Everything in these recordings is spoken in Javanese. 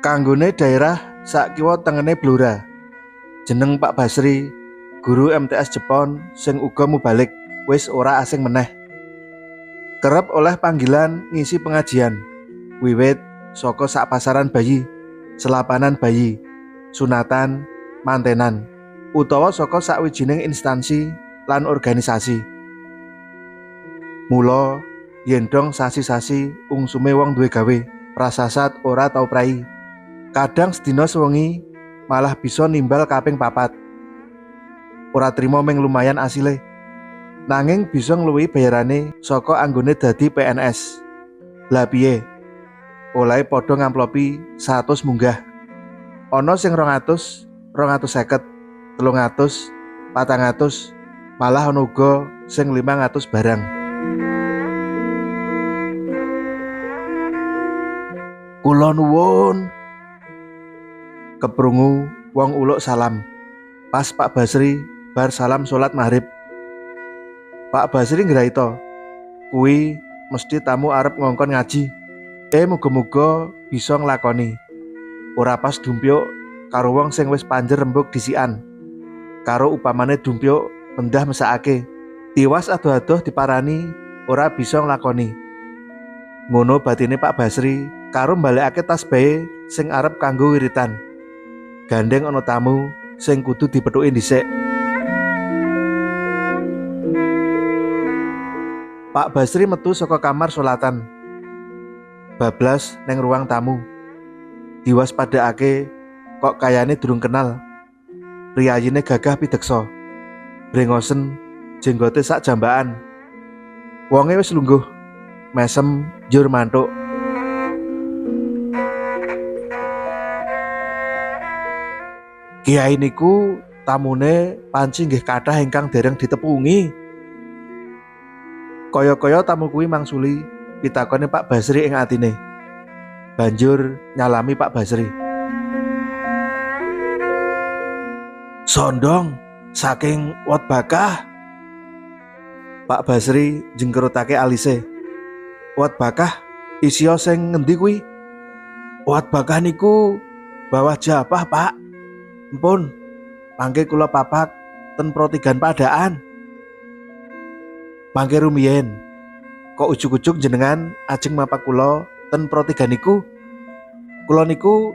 Kanggone daerah sak kiwa tengene Blora. Jeneng Pak Basri, guru MTS Jepon sing uga mubalik, wis ora asing meneh. Kerep oleh panggilan ngisi pengajian. Wiwit saka sak pasaran bayi, selapanan bayi, sunatan, mantenan, utawa saka sawijining instansi lan organisasi. Mula yen dong sasi-sasi ungsume wong duwe gawe, prasasat ora tau prei. Kadang sedina sewengi malah bisa nimbal kaping papat. Ora trima ming lumayan asile, nanging bisa ngluwihi bayarane saka anggone dadi PNS. Lah piye? Olehe padha ngamplopi 100 munggah. Ana sing 200, 250, 300, 400, malah ana uga sing 500 barang. Kula nuwun. Keprungu wong uluk salam. Pas Pak Basri bar salam salat maghrib. Pak Basri ngraita. Kuwi mesti tamu arep ngongkon ngaji. Muga-muga bisa nglakoni. Ora pas dumpyuk karo wong sing wis panjer rembug dhisikan. Karo upamane dumpyuk mendah mesakake. Tiwas adoh-adoh diparani ora bisa nglakoni. Ngono batine Pak Basri karo mbalekake tasbahe sing arep kanggo wiritan. Gandeng ana tamu sing kudu dipethuki dhisik. Pak Basri metu saka kamar sholatan. Bablas neng ruang tamu. Diwaspadakake kok kayane durung kenal. Priyayine gagah pideksa. Brengosen, jenggote sak jambakan. Wonge wis lungguh, mesem njur mantuk. Kiai niku tamune panci nggih kathah ingkang dereng ditepungi. Kaya-kaya tamu kuwi mangsuli pitakone Pak Basri ing atine. Banjur nyalami Pak Basri. Sondong saking Wot Bakah. Pak Basri jengkerutake alise. Wot Bakah isya sing ngendi kuwi? Wot Bakah niku bawah Japah, Pak. Empun, mangke kula papak ten protigan padaan. Mangke rumiyin. Kok ujug-ujug jenengan ajeng mapak kula ten protigan niku? Kula niku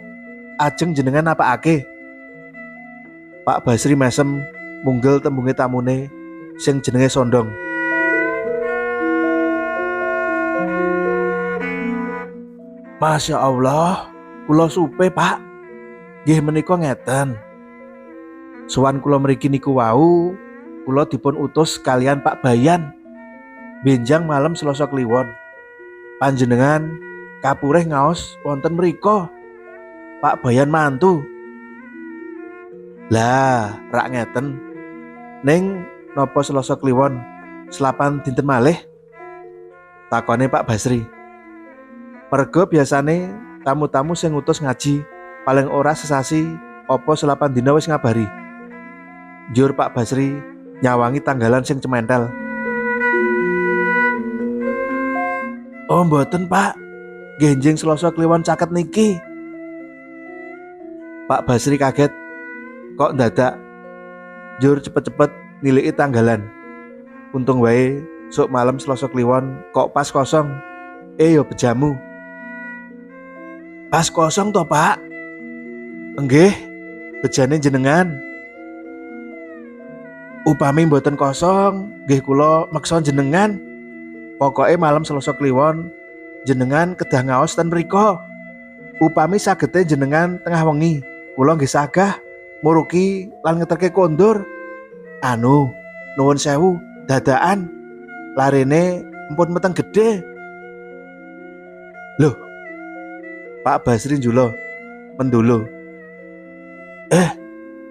ajeng jenengan napakake. Pak Basri mesem munggel tembunge tamune sing jenenge Sondong. Masya Allah, kula supe, Pak. Nggih menika ngeten. Sowan kula mriki niku wau, kula dipun utus kalian Pak Bayan. Benjang malam Selasa Kliwon. Panjenengan kapurih ngaos wonten mriko. Pak Bayan mantu. Lah, rak ngeten. Ning napa Selasa Kliwon selapan dinten malih? Takone Pak Basri. Mergo biasane tamu-tamu sing ngutus ngaji paling ora sesasi apa selapan dina wis ngabari. Njur Pak Basri nyawangi tanggalan sing cementel. Oh mboten Pak, genjing Selasa Kliwon caket niki. Pak Basri kaget, kok ndadak. Njur cepet-cepet niliki tanggalan. Untung wae sok malam Selasa Kliwon kok pas kosong. Yo bejamu. Pas kosong toh Pak? Enggih, bejane jenengan. Upami mboten kosong, nggih kula meksa jenengan. Pokoke malam Selasa Kliwon jenengan kedah ngaos ten mriko. Upami sagete jenengan tengah wengi, kula nggih sagah muruki lan ngeterke kondur. Anu, nuwun sewu, dadaan larene empun meteng gedhe. Loh, Pak Basri njulo mendulu.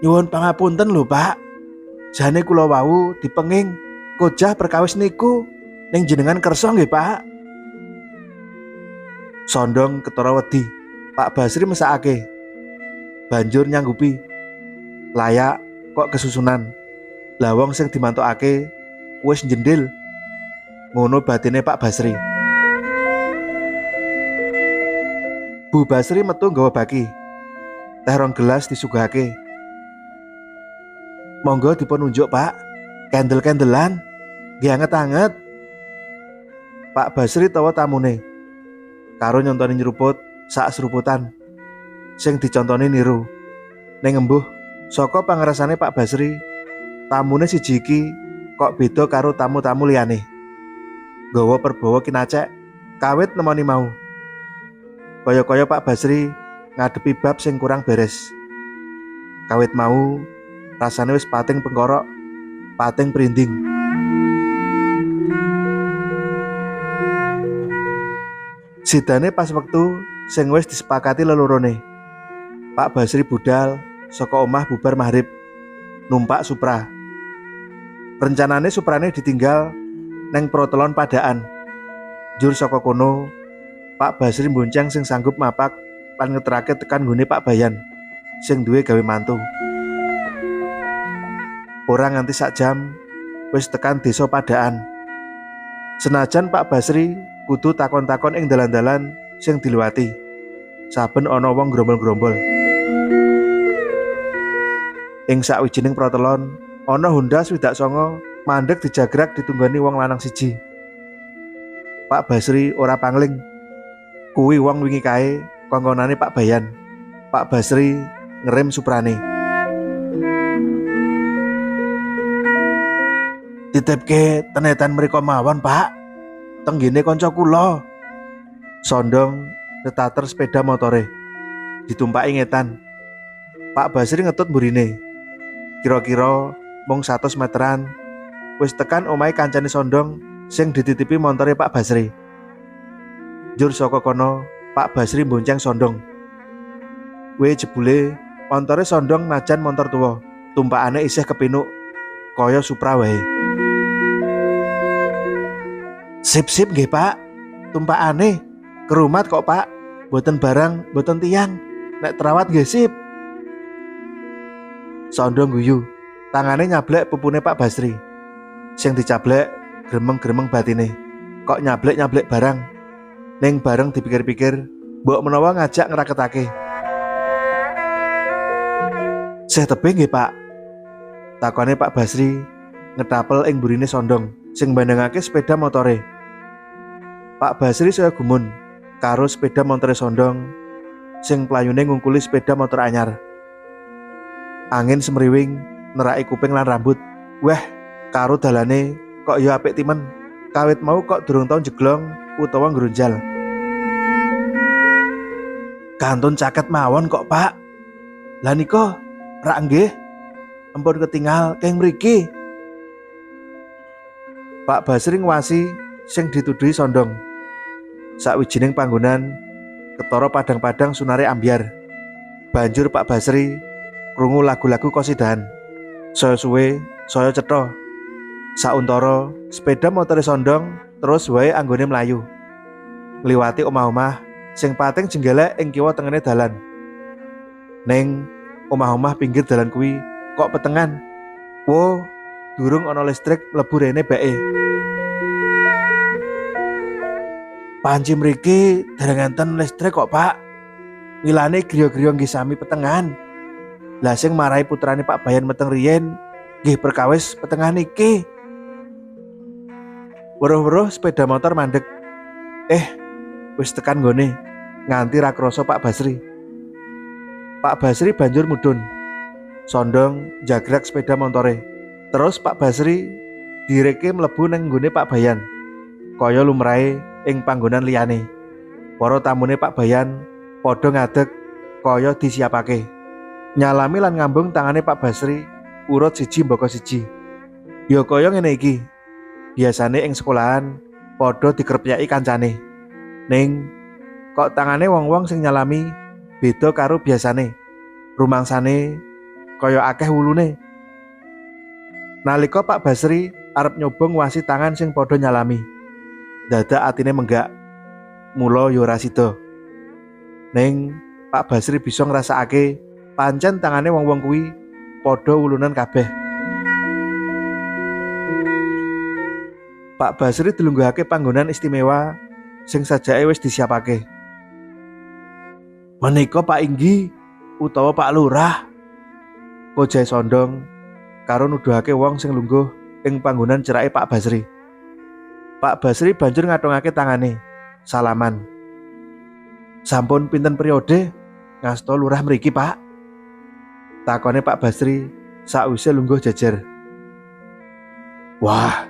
Nyuwun pangapunten lho, Pak. Jane kula wau dipenging kojah perkawis niku ning jenengan kersa nggih, Pak. Sondong ketara wedi. Pak Basri mesakake. Banjur nyanggupi. Layak kok kesusunan. Lah wong sing dimantokake wis njendil. Ngono batine Pak Basri. Bu Basri metu nggawa baki. Teh rong gelas disuguhake. Monggo dipun unjuk, Pak. Kendel-kendelan. Nggih anget-anget. Pak Basri tawa tamune. Karo nyontoni nyeruput sak seruputan. Sing dicontoni niru. Ning embuh, saka pangrasane Pak Basri, tamune siji iki kok beda karo tamu-tamu liyane. Nggawa perbawa kinacek kawit nemoni mau. Kaya-kaya Pak Basri ngadepi bab sing kurang beres. Kawit mau rasane wis pating pengkorok, pating prinding. Sidane pas wektu sing wis disepakati lelorone. Pak Basri budal saka omah bubar maghrib numpak Supra. Rencanane Suprane ditinggal neng protelon Padaan. Njur saka kono Pak Basri mbonceng sing sanggup mapak lan ngeterake tekan nggone Pak Bayan sing duwe gawe mantu. Ora nganti sak jam wis tekan desa Padaan. Senajan Pak Basri kudu takon-takon ing dalan-dalan sing diliwati. Saben ana wong grombol-grombol. Ing sakwijining protelon ana Honda 69 mandeg dijagrak ditunggoni wong lanang siji. Pak Basri ora pangling. Kuwi wong wingi kae kongkonane Pak Bayan. Pak Basri ngerem Suprane. Titipke tenetan mriko mawon, Pak. Tenggene kanca kula. Sondong netater sepeda motore. Ditumpaki ngetan. Pak Basri ngetut mburine. Kira-kira mung 100 meteran wis tekan omahe kancane Sondong sing dititipi montore Pak Basri. Njur saka kono Pak Basri mbonceng Sondong. We jebule montore Sondong najan montor tuwa, tumpakane isih kepinuk kaya Supra wae. Sip-sip nggih, Pak. Tumpakane kerumat kok, Pak. Mboten barang, mboten tiyang. Nek terawat nggih sip. Sondong guyu, tangane nyablek pupune Pak Basri. Sing dicablek gremeng-gremeng batine. Kok nyablek-nyablek barang. Ning bareng dipikir-pikir, mbok menawa ngajak ngraketake. Seh tebih nggih, Pak. Takone Pak Basri ngetapel ing burine Sondong sing bandangake sepeda motore. Pak Basri saya gumun karo sepeda motore Sondong sing playune ngungkuli sepeda motor anyar. Angin semriwing neraki kuping lan rambut. Weh, karo dalane kok ya apik timen. Kawit mau kok durung tau jeglong utawa ngrunjal. Kantun caket mawon kok, Pak. Lah nika rak nggih empun ketinggal keng mriki. Pak Basri ngwasi sing dituduhi Sondong. Sakwijining panggonan ketara padang-padang sunare ambyar. Banjur Pak Basri krungu lagu-lagu kosidahan. Saya suwe, saya cetha. Sauntara sepeda motore Sondong terus wae anggone mlayu. Ngliwati omah-omah sing pating jenggelek ing kiwa tengene dalan. Ning omah-omah pinggir dalan kuwi kok petengan. Wo, durung ana listrik mlebu rene bae. Panci mriki dereng enten listrik kok, Pak. Milane griya-griya nggih sami petengan. Lah sing marai putrane Pak Bayan meteng riyen nggih perkawis petengan iki. Weruh-weruh sepeda motor mandek. Wis tekan nggone nganti ra krasa Pak Basri. Pak Basri banjur mudhun. Sondong jagrak sepeda montore. Terus Pak Basri direke mlebu nang nggone Pak Bayan. Kaya lumrahe ing panggonan liyane. Para tamune Pak Bayan padha ngadeg kaya disiapake. Nyalami lan ngambung tangane Pak Basri urut siji mbaka siji. Ya kaya ngene iki. Biasane ing sekolahan padha dikrepyaki kancane. Ning kok tangane wong-wong sing nyalami beda karo biasane. Rumangsane kaya akeh wulune. Nalika Pak Basri arep nyoba nguwasi tangan sing padha nyalami, dadak atine menggak. Mula ya ora sida. Ning Pak Basri bisa ngrasakake pancen tangane wong-wong kuwi padha wulunan kabeh. Pak Basri dilungguhake panggonan istimewa sing sajake wis disiapake. Menika Pak Inggi utawa Pak Lurah. Kojae Sondong karo nuduhake wong sing lungguh ing panggonan cerake Pak Basri. Pak Basri banjur ngathungake tangane, salaman. Sampun pinten periode ngasta lurah mriki, Pak? Takone Pak Basri sakwise lungguh jejer. Wah,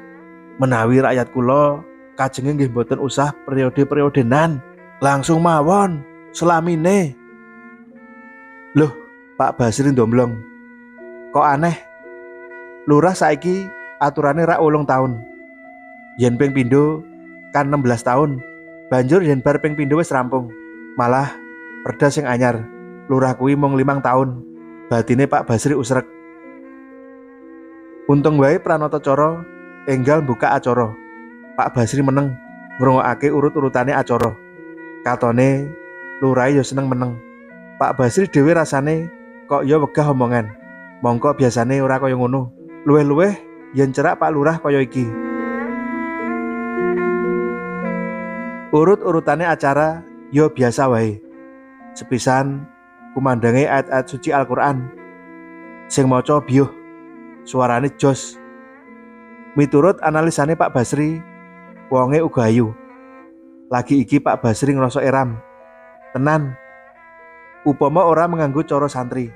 menawi rakyat kula kajenge nggih mboten usah periode-periodenan, langsung mawon selamine. Loh, Pak Basri ndomblong. Kok aneh? Lurah saiki aturane rak 8 tahun. Yen ping pindho kan 16 tahun. Banjur yen bar ping pindho wis rampung. Malah perda sing anyar, lurah kuwi mung 5 tahun. Batine Pak Basri usrek. Untung wae pranata cara enggal buka acara. Pak Basri meneng ngrungokake urut-urutane acara. Katone lurahe ya seneng meneng. Pak Basri dhewe rasane kok ya wegah omongan. Mongko biasane ora kaya ngono. Luwih-luwih yen cerak Pak Lurah kaya iki. Urut-urutane acara ya biasa wae. Sepisan kumandange ayat-ayat suci Al-Qur'an. Sing maca biyuh, suarane jos. Miturut analisane Pak Basri, wonge uga ayu. Lagi iki Pak Basri ngrasa eram. Tenan. Upama ora menganggo cara santri,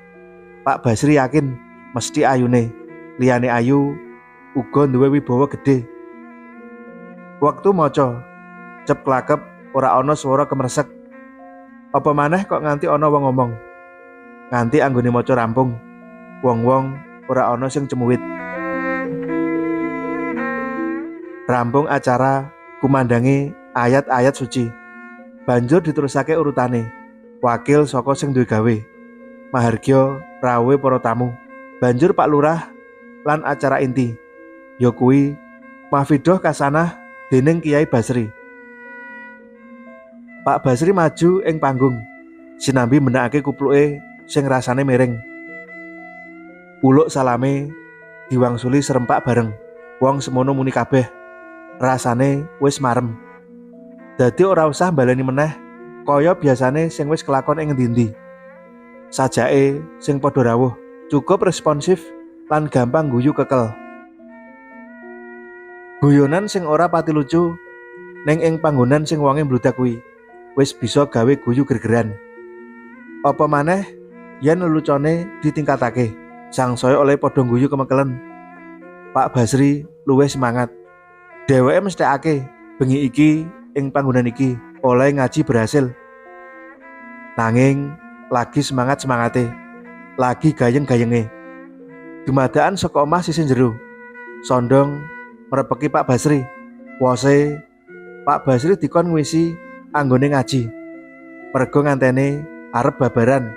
Pak Basri yakin mesti ayune. Liyane ayu uga duwe wibawa gedhe. Wektu maca, cep klakep ora ana swara kemresek. Apa maneh kok nganti ana wong ngomong. Nganti anggone maca rampung, wong-wong ora ana sing cemuwit. Rampung acara kumandange ayat-ayat suci. Banjur diterusake urutane. Wakil saka sing duwe gawe. Mahargya rawuhe para tamu. Banjur Pak Lurah lan acara inti. Ya kuwi mahfidah kasanah dening Kiai Basri. Pak Basri maju ing panggung sinambi benakake kupluke sing rasane miring. Uluk salame diwangsuli serempak bareng. Wong semono muni kabeh. Rasane wis marem. Dadi ora usah baleni meneh kaya biasane sing wis kelakon ing ngendi-endi. Sajake sing padha rawuh cukup responsif lan gampang guyu kekel. Guyonan sing ora pati lucu ning ing panggonan sing wonge mbludak kuwi wis bisa gawe guyu gergeran. Apa maneh yen lelucone ditingkatake, sangsaya oleh padha guyu kemekelen. Pak Basri luwih semangat. Dheweke mesthekake bengi iki ing panggonan iki oleh ngaji berhasil. Nanging lagi semangat-semangate, lagi gayeng-gayenge. Dumadakan saka omah sisih jero. Sondong merepeki Pak Basri. Wose Pak Basri dikon ngwisi anggone ngaji. Mergo ngantene arep babaran.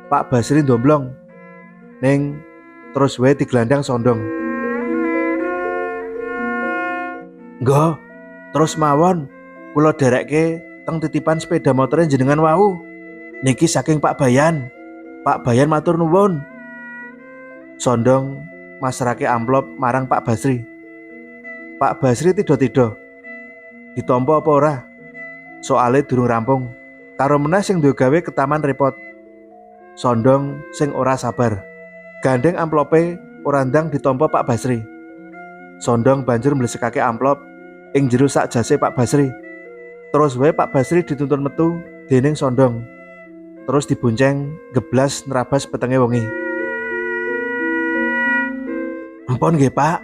Pak Basri ndomblong ning terus wae digelandang Sondong. Nggo, terus mawon kula derekke teng titipan sepeda motore jenengan wau. Niki saking Pak Bayan. Pak Bayan matur nuwun. Sondong masrahke amplop marang Pak Basri. Pak Basri tido-tido. Ditampa apa ora? Soale durung rampung. Karo meneh sing duwe gawe ketaman repot. Sondong sing ora sabar. Gandeng amplope ora ndang ditampa Pak Basri. Sondong banjur mlesekake amplop ing jero sak jase Pak Basri. Terus wae Pak Basri dituntun metu dening Sondong. Terus dibonceng geblas nerabas petenge wengi. Empon nggih Pak,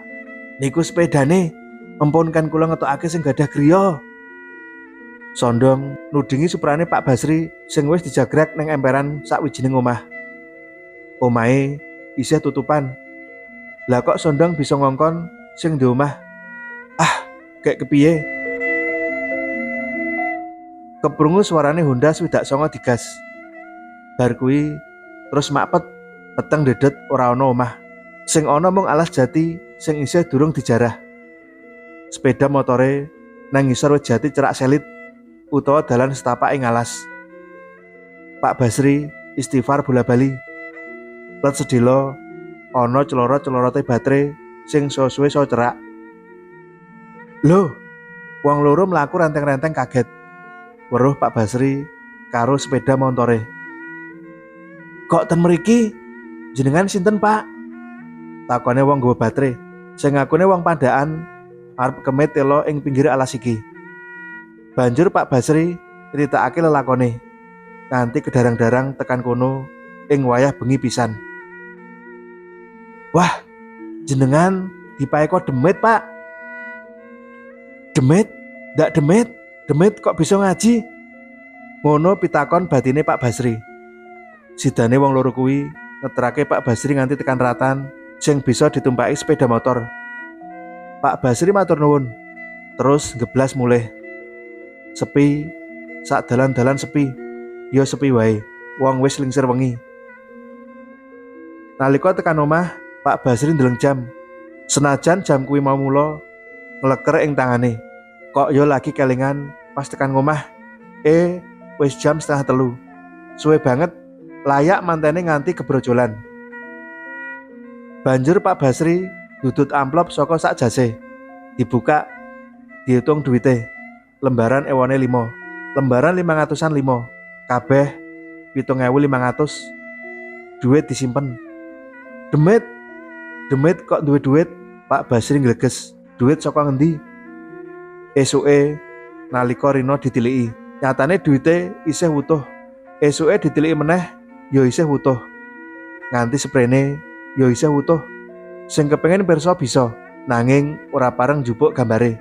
niku sepedane. Empon kan kula ngetokake sing gadah griya. Sondong nudingi suprane Pak Basri sing wis dijagrak ning emperan sakwijining omah. Omahe isih tutupan. Lah kok Sondong bisa ngongkon sing di omah? Ah, kayak kepiye? Keprungu suarane Honda 69 digas. Bar kuwi terus makpet, peteng dedet ora ana omah. Sing ana mung alas jati sing isih durung dijarah. Sepeda motore nang ngisor wit jati cerak selit utawa dalan setapak ing alas. Pak Basri istighfar bola-bali. Let sedelo ana celorot-celorote baterai sing suwe-suwe so cerak. Loh, wong loro mlaku renteng-renteng kaget. Weruh Pak Basri karo sepeda montore. "Kok ten mriki? Jenengan sinten, Pak?" takone wong nggawa batre sing ngakune wong Pandaan arep kemit telo ing pinggir alas iki. Banjur Pak Basri nyritakake lelakone nganti kedarang-darang tekan kono ing wayah bengi pisan. "Wah, jenengan dipaeko demit, Pak." "Demit? Ndak demit? Demit kok bisa ngaji?" Ngono pitakon batine Pak Basri. Sidane wong loro kuwi ngeterake Pak Basri nganti tekan ratan sing bisa ditumpaki sepeda motor. Pak Basri matur nuwun, terus ngeblas mulih. Sepi, sak dalan-dalan sepi, ya sepi wae, wong wis lingsir wengi. Nalika tekan omah, Pak Basri ndeleng jam. Senajan jam kuwi mau mula ngleker ing tangane, kok yo lagi kelingan pas tekan ngomah. Eh, wis jam 2.30. Suwe banget, layak mantene nganti kebrojolan. Banjur Pak Basri dudut amplop saka sak jase. Dibuka, dihitung duwite. Lembaran ewone limo, lembaran 500-an limo, kabeh 7.500. Duit disimpen. "Demit, demit kok duwe duit?" Pak Basri ngleges. "Duit saka ngendi?" Esuke nalika rina ditiliki, nyatane duwite isih wutuh. Esuke ditiliki meneh ya isih wutuh. Nganti seprene ya isih wutuh. Sing kepengin pirsa bisa, nanging ora pareng njupuk gambare.